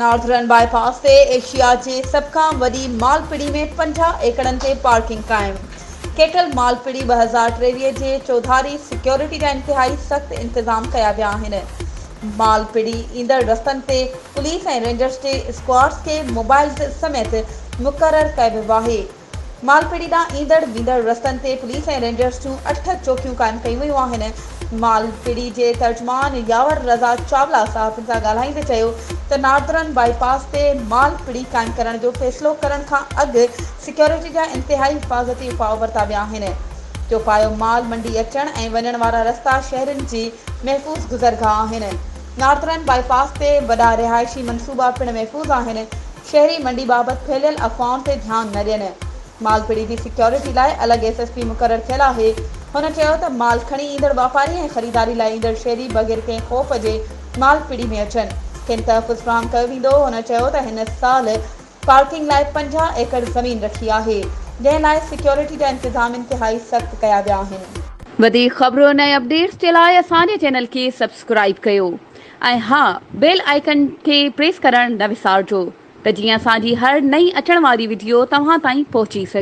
نارٿرن باء پاس تي ايشيا جي سڀ کان وڏي مال پڙي ۾ 50 ايڪڙن تي پارڪنگ قائم، ڪيٽل مال پڙي 2023 جي چوڌاري سيڪيورٽي جا انتهائي سخت انتظام ڪيا ويا آهن. مال پڙي ايندڙ رستن تي پوليس ۽ رينجرز جي اسڪواڊز کي موبائلز سميت مقرر ڪيو ويو آهي. مالپڙي ڏانهن ايندڙ ويندڙ رستن تي پوليس ۽ رينجرز جون اٺ چوڪيون قائم ڪيون ويون آهن. مالپڙي جي ترجمان ياور رضا چاولا صحافين سان ڳالهائيندي چيو ته ناردرن بائي پاس تي مالپڙي قائم ڪرڻ جو فيصلو ڪرڻ کان اڳ سيڪيورٽي جا انتهائي حفاظتي اپاء ورتا ويا آهن. چوپايو مال منڊي اچڻ ۽ وڃڻ وارا رستا شهرين جي محفوظ گذرگاهه آهن. ناردرن بائي پاس تي وڏا رهائشي منصوبا پڻ محفوظ آهن. شهري منڊي بابت ڦهليل افواهن تي ڌيان نه ڏين. مال پڙي جي سيڪيورٽي لاء الڳ ايس ايس پي مقرر ٿيل آهي. هن چيو ته مال کڻي ايندڙ واپاري ۽ خريداري لاء ايندڙ شهري بغير ڪنهن خوف جي مال پڙي ۾ اچن، کين تحفظ فراهم ڪيو ويندو. هن چيو ته هن سال پارڪنگ لاء 50 ايڪڙ زمين رکي آهي، جنهن لاء سيڪيورٽي جا انتظام انتهائي سخت ڪيا ويا آهن. وڌيڪ خبرن ۽ اپڊيٽس جي لاء اسان جي چينل کي سبسڪرائيب ڪيو. ۽ ها بيل آئيڪن کي پريس ڪرڻ نه وسارجو ته جيئن اسان جي هر نئين اچڻ واري وڊيو توهان تائين پهچي سگهي.